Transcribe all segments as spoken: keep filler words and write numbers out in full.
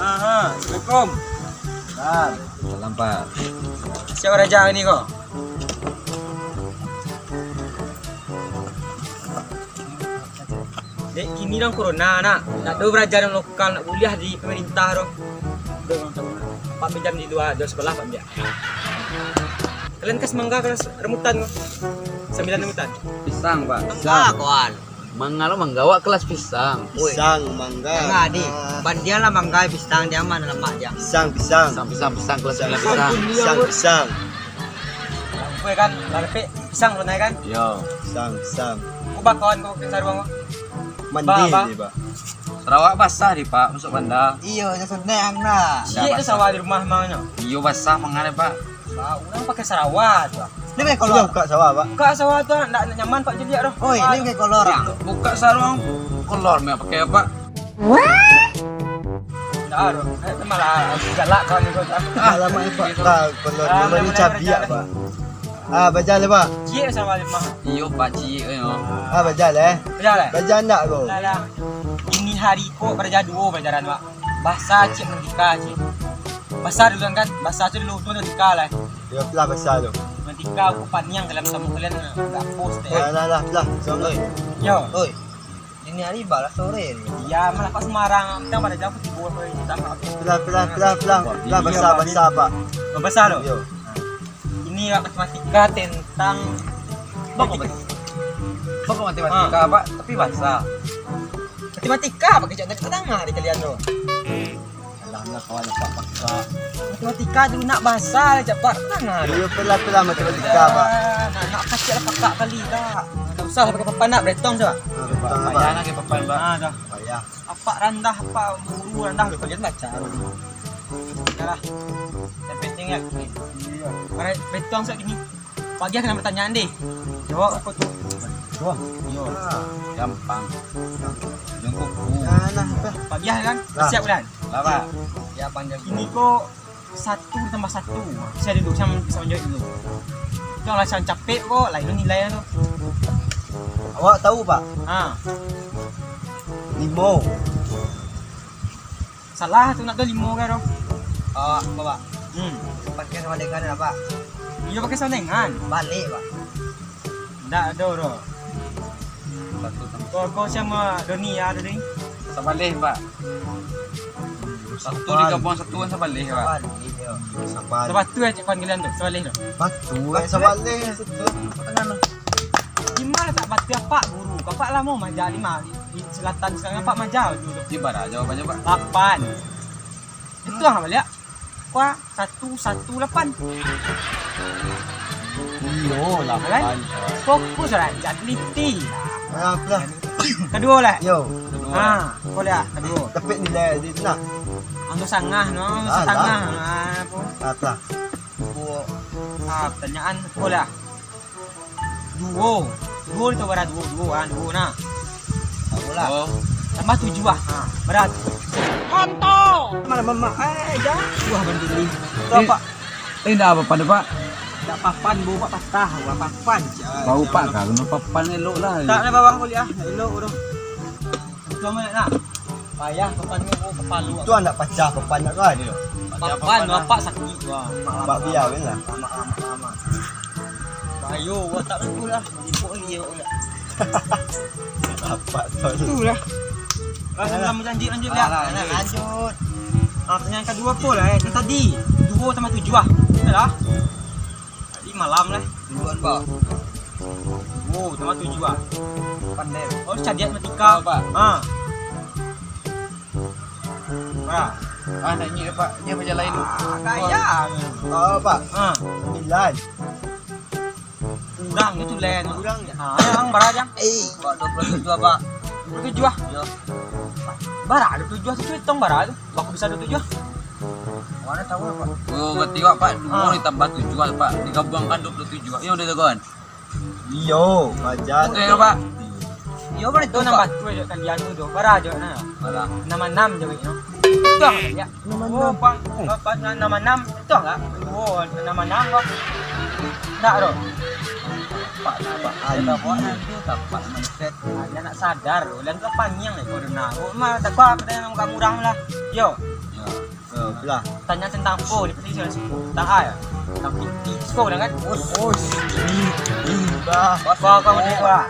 Aha, assalamualaikum. Salam. Salam, Pak. Siap baraja ni ko? Dek, kini dong corona, nak. Nak do baraja dong lokal, nak buliah di pemerintah dong. Dong, dong, dong. Pak pinjam di lua, jam sabalah, Pak, pinjam. Kalian kas mangga, kas rambutan ko? Sambilan rambutan. Pisang, Pak. Mangga, kawan. Mangga lo mangga, awak kelas pisang. Woi. Pisang, mangga. Mangga, di. Bandian lah mangga, pisang, dia mah lamak dia. Pisang, pisang. Pisang, pisang, pisang, kelas pisang, sembilan pisang. Pisang, pisang. Woi, kan, lah dapek pisang lo naik, kan? Yo. Pisang, pisang. Ko bakawan ko, ka saruang ko. Mandi ba, ba. Di, Pak. Sarawak basah di, Pak, masuk banda. Iyo, jan sunai ang nah. Ciek tu sawah di rumah manganyo. Iyo, basah mangan, Pak. Ba, urang pakai sarawak tu. Ni pakai kolor. Sudah buka sawah, Pak? Buka sawah tu, ndak, ndak nyaman, Pak, jeliak tu. Oi, ni pakai kolor, ah. Buka saruang, kolor mah pakai, Pak. Ndak, tu. Eh, tu malah galak kawan tu. Ah, alamak, Pak. Dah, kolor. Ah, mulai, mulai cabiak, Pak. Ah, bajal, Pak. Ciek sama mah. Iyo, Pak, ciek, yo. Ah, bajal, eh? Bajal, eh? Bajal ndak ko? Lah, lah. Ini hari ko baraja duo palajaran, Pak. Bahasa ciek, matematika ciek. Bahasa dulu kan? Bahasa tu dulu, tu matematika lah. Yo, lah bahasa tu. Matematika ko paniang dalam samo kalian, ndak pos deh. Lah, lah, lah, lah. Assalamualaikum. Yo. Oi. Dini hari balah sore ni. Iyo, malah pas sembarang. Kita pada jam tiga sore kita. Pelah, pelah, pelah, pelah. Pelah, basah, basah, Pak. Oh, basah lo? Yo. Ini, Pak, matematika tentang... Bako matematika? Bako matematika, Pak, tapi basah. Matematika, Pak, kecek tadi tangah di kalian tu. Alah, lah, kawan, Pak, pakak. Matematika dulu nak basah, cak, Pak, tangah. Iyo, pelah, pelah matematika, Pak. Nak, nak kacik lah pakak kali, Pak. Ndak usah lah pakai papan, nak beretong, Pak. Ah, beretong, Pak. Payah nak pakai papan, Pak. Ah, dah. Payah. Apak randah, apak guru randah, kalian baca. Dah lah. Yang penting ya. Iyo. Beretong sak gini. Pagiah kena pertanyaan deh. Jawab apa tu? Jawab. Iyo. Ah. Gampang. Jongkok. Nah, nah, dah. Pagiah kan? Lah. Siap kan? Lah, Pak. Ya, panjang. Ini kok satu tambah satu. Saya dulu, saya, saya menjawab dulu. Itu lah, saya capek kok, lain nilai tu. Awak tahu, Pak? Ha. Limo. Salah tu, nak tu limo kan tu? Ah, apa, Pak? Hmm. Pakai sama dengan apa? Iyo, pakai sama dengan. Balik, Pak. Ndak ado doh. Satu tambah. Kau, kau sama Doni ya, Doni? Sabaleh, Pak. Satu digabuang satu kan sabaleh, Pak. Sabaleh, yo. Sabaleh. Sabatu ya, cik Pan, kalian tu, sabaleh tu. Batu, eh, sabaleh. Di mana tak batu apak, guru? Apak lamo maja di ma-, di selatan sekarang, apak maja tu. Di bara jawabannya, Pak? Lapan. Itu lah baliak. Kuah satu satu lapan. Iyo, lapan. Fokus lah, jangan teliti. Alah, alah. Kaduo lah. Yo. Ha, kau lihat, kaduo. Tapi nilai di sana. Anggo sangah, no, anggo satangah. Ha, apo? Alah. Ha, pertanyaan, kau lah. Duo. Duo tu bara duo, duo, ha, duo nah. Duo lah. Duo. Tambah tujuah. Ha, bara tu? Konto. Malah mamak, eh, dah. Wah, banduli. Tu apa? Eh, dah apa pada, Pak? Dah papan, bau Pak patah, bau papan. Bau Pak, kalau papan elok lah. Tak, nak bawah kuliah, elok tu. Itu amat nak. Payah papan ni, oh, kepala. Tu anak pacah papan nak kan? Papan, bapak sakit tu, ah. Bak biar kan lah. Lama, lama, lama. Bayo, gua tak betul lah. Ikut dia, ikut dia. Apa tu? Itulah. Lanjut, lanjut, lanjut, ya. Ah, lanjut. Lanjut. Ah, pertanyaan kedua apa lah, eh? Yang tadi, duo tambah tujuah. Betul lah. Tadi malam lah. Duluan, Pak. Oh, tambah tujuah. Pandai. Oh, cadiak matematika. Oh, Pak. Ha. Pak. Ah, nak ingat, Pak. Dia macam lain. Ah, kaya. Oh, Pak. Ha. Sembilan. Kurang itu, Len. Kurang, ya? Ha, yang bara jang? Eh, Pak, dua puluh tujuh, Pak. Dua puluh tujuh, ah? Yo. Bara dua puluh tujuh tu, hitong bara tu. Baku bisa dua puluh tujuh. Mana tahu, Pak? Oh, berarti awak, Pak, duo ditambah tujuah, Pak. Digabuangkan dua puluh tujuah. Iyo, udah jagoan. Iyo, wajar. Oke, Pak. Iyo, boleh tu, Pak. Nambah tu aja kalian tu, tu. Bara aja, nah. Bara. Enam enam je, no. Itu lah, ya. Enam enam. Oh, Pak, Pak, enam enam. Itu enggak? Oh, enam enam, Pak. Enggak, bro. Pak, Pak, ada buat nanti, Pak, mindset. Ah, dia nak sadar, bro. Dan tu panjang, eh, corona. Oh, mah, tak apa, apa yang agak murah lah. Yo. Yo. Lah. Tanya tentang phone, ni pasti sudah suko. Tentang A ya? Tentang P T. Suko dah kan? Oh, oh, ini, ini, bah. Bah, bah, bah, bah.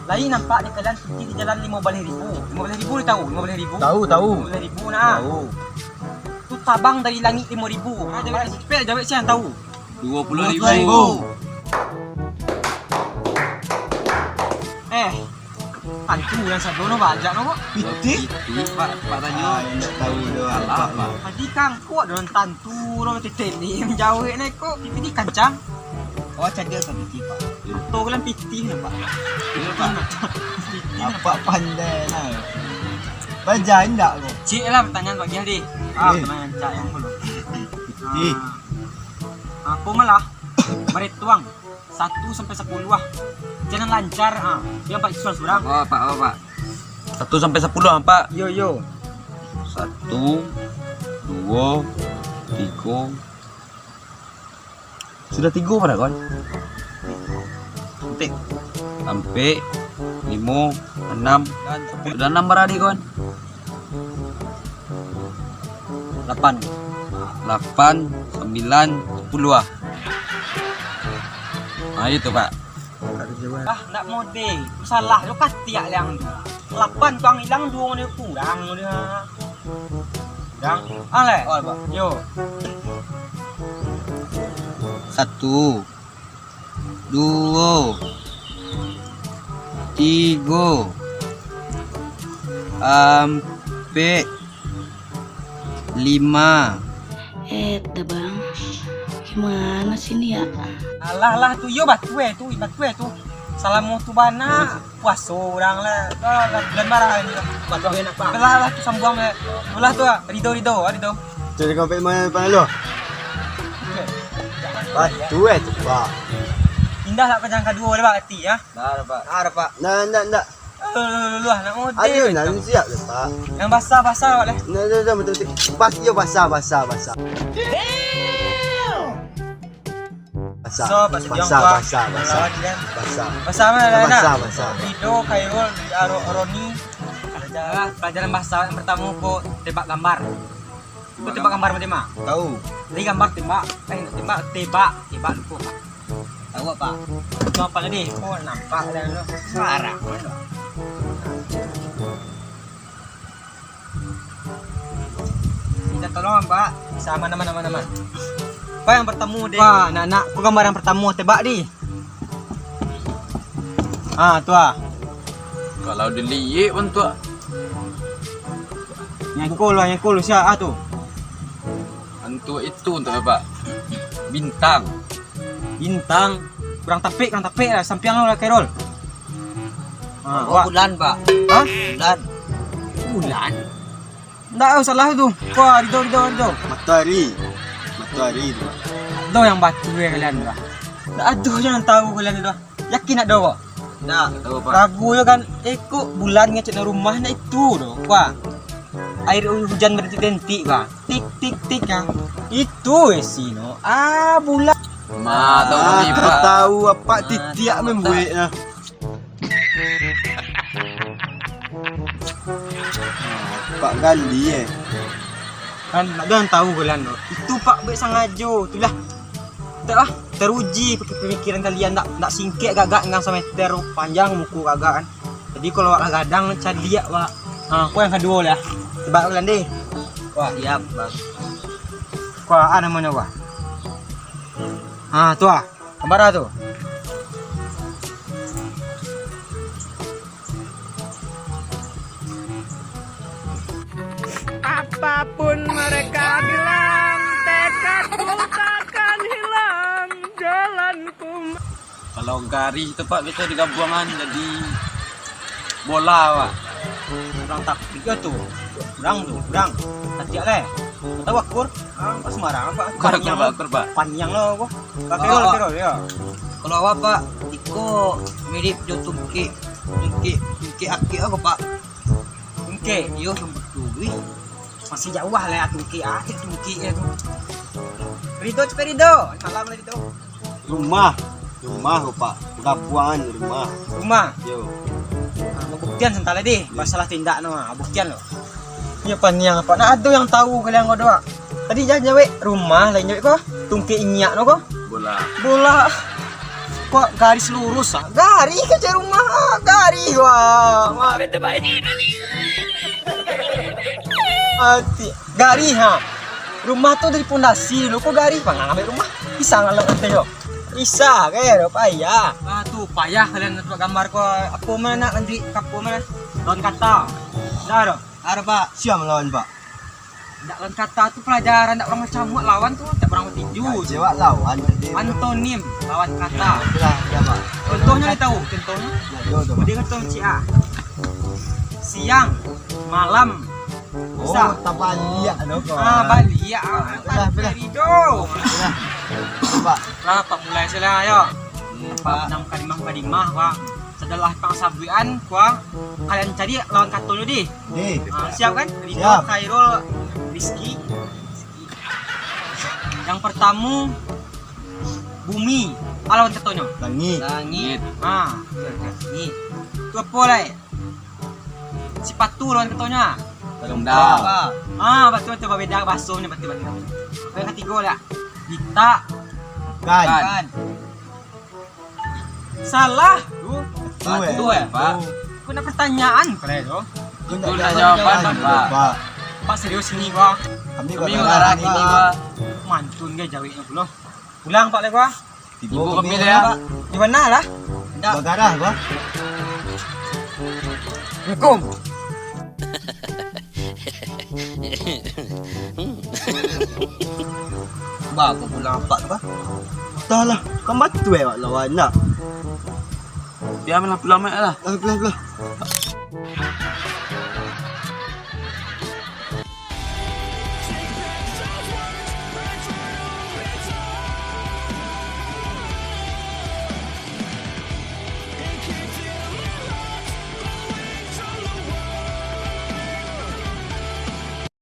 Lai nampak di kalian P T di jalan limo baleh ribu. Limo baleh ribu ni tahu? Limo baleh ribu? Tahu, tahu. Limo baleh ribu nah. Tahu. Tu tabang dari langik limo ribu. Ah, jawab, jawab siapa yang tahu? Dua puluh ribu. Eh, tantu yang sado no banyak no, Pak. Pitih? Pak, Pak tanyo. Ah, indak tahu doh, alah, Pak. Tadi kangkok dengan tantu no, titeni menjawek no, kok pitih kancang. Oh, cadiak sa pitih, Pak. Atau kalian pitih no, Pak. Iyo, Pak. Pitih no. Apak pandai lah. Baja indak kok. Cik lah pertanyaan Pak Giah deh. Ah, eh. Pertanyaan cak yang dulu. Pitih. Ah. Apo malah? Barituang satu sampai sapuluah ah. Jan lancar ah. Yo, Pak, surang-surang. Oh, Pak, oh, Pak. Satu sampai sapuluah ah, Pak. Yo, yo. Satu, duo, tigo. Sudah tigo pada, kawan? Ampek. Ampek, limo, anam. Sudah anam pada tadi, kawan? Lapan. Lapan, sambilan, sapuluah ah. Ah, itu, Pak. Ah, ndak mode. Salah lo katiak liang tu. Lapan tu ang ilang, duo ni kurang dia. Kurang. Ah, leh. Oh, Pak. Yo. Satu. Duo, tigo, ampek, lima. Eh, dah, Bang. Gimana sini ya? Alah, lah, tu yo batua tu, batua tu. Salamo tu bana puaso urang lah. Lah, lah, bulan bara ni lah. Batua enak, Bang. Lah, lah, tu sambuang lah. Lah tu, Rido, Rido, Rido. Cari kau pek mana, Pak, lo? Batu eh tu, Pak. Indah lah panjang kaduo lah, Pak, ati, ya? Nah, Pak. Nah, Pak. Nah, ndak, ndak. Aduh, aduh, aduh, anak model. Aduh, nah, siap lah, Pak. Yang basah, basah, Pak, lah. Nah, nah, nah, betul, betul. Pas, yo, basah, basah, basah. Basah. So, pas basah, basah, basah. Basah. Basah mana, basah, basah. Rido, Khairul, Aro-, Roni. Pelajaran, pelajaran bahasa yang pertama ko tembak gambar. Itu tembak gambar macam mana? Tahu. Jadi gambar tembak, eh, tembak, tembak, tembak lupa, Pak. Tahu apa? Itu apa tadi? Oh, nampak dah tu. Suara. Minta tolong, Pak. Sama nama, nama, nama. Pak, yang pertama deh. Pak, nak, nak, aku gambar yang pertama tembak di. Ah, tu ah. Kalau diliek bantuak. Nyangkul lah, nyangkul siap ah tu. Bantuak itu bantuak apa? Bintang. Bintang. Kurang tapek, kurang tapek lah. Sampiang lah, Khairul. Ah, oh, awak. Bulan, Pak. Hah? Bulan. Bulan. Ndak, oh, salah tu. Wah, Rido, Rido, Rido. Matahari. Matahari tu. Doh yang batu ya kalian tu. Ndak ado yang tahu kalian tu. Yakin ndak ado, Pak? Ndak. Tahu, Pak. Ragu yo kan, eh, kok bulan ngecek dalam rumah ndak itu doh, Pak. Air hujan berdentik-dentik, Pak. Tik, tik, tik, kan. Itu isi no. Ah, bulan. Ma, tahu ni, Pak. Tahu apa titiak membueknya. Pak Gali, eh. Kan, ndak ado yang tahu kalian tu. Itu Pak buek sangajo, itulah. Tak ah, teruji pemikiran kalian, ndak, ndak singkek gagak dengan sameter panjang muko gagak kan. Jadi kalau awak lah gadang caliak, Pak. Ha, ko yang kaduo lah. Tebak kalian deh. Wah, siap, Bang. Ko ah namonyo, Pak. Ha, tu ah. Gambar tu. Apapun mereka bilang, tekadku takkan hilang, jalanku. Kalau garis tu, Pak, biaso digabuangan jadi bola, Pak. Kurang taktik lah tu. Kurang tu, kurang. Taktik leh. Tahu akur? Ah, pas marah, Pak. Akur, akur, Pak, akur, Pak. Panjang lah, Pak. Pakai roll, pakai roll, ya. Kalau awak, Pak, iko mirip jo tungkik, tungkik, tungkik akik aku, Pak. Tungkik? Iyo, tungkik. Wih. Masih jauh lah, tungkik akik, tungkik ya tu. Rido, cepet Rido. Malam lah Rido. Rumah. Rumah ko, Pak. Gabuangan rumah. Rumah? Yo. Ah, buktian santala deh. Yo. Masalah tindak no, ah, buktian lo. Iyo paniang, Pak. Nah, ado yang tahu kalian ko doh, Pak. Tadi jan jawek rumah, lain jawek ko tungkek inyiak no ko. Bola. Bola. Kok garis lurus, ah? Garis kecek rumah, ah, garis, wah. Wah. Mati. Garis, ha. Rumah tu dari pondasi dulu, kok garis, Pak, ngambil rumah. Bisa ngalok nanti yo. Bisa, kayak payah. Ah, tu payah kalian nak buat gambar ko. Apa mana nak nanti, apa mana? Daun kata. Dah, dah. Ada, Pak. Siap melawan, Pak. Ndak lawan kata tu pelajaran, ndak urang macam awak lawan tu, ndak urang tinju. Ndak, cewek lawan tadi. Antonim, lawan kata. Itulah, ya, Pak. Contohnya ni tahu, contohnya. Ya, betul, betul, Pak. Dia kata cik ah. Siang, malam. Oh, bisa. Tabaliak tu, Pak. Ah, baliak, ah. Betul, betul. Dari tu. Betul. Pak. Lah, Pak, mulai salah, yo. Hmm, Pak. Enam kalimah, kalimah, Pak. Setelah Pak sabuikan, Pak, kalian cari lawan katonyo deh. Deh. Ah, siap kan? Ridho, siap. Khairul, Rizki. Yang pertama, bumi. Ah, lawan katonyo. Langit. Langit. Ah, langit. Tu apa lai? Sipatu lawan katonyo. Sandal. Ah, betul, betul. Babeda bahasonyo, betul, betul. Yang katigo lah. Bita. Ban. Ban. Salah. Tu. Tu, eh. Tu, eh, Pak. Kau nak pertanyaan, kau tu. Kau nak jawaban, Pak. Pak, serius ni, Pak. Kami bagarah ni, Pak. Mantun gai jaweknyo pulo. Pulang, Pak, lai, Pak. Tibo kami lai, Pak. Di mana lah? Ndak. Bagarah, Pak. Assalamualaikum. Ba, ko pulang apak tu, bah? Entahlah, kan batua awak lawan nak. Bialah pulang mak lah. Ah, pulang, pulang.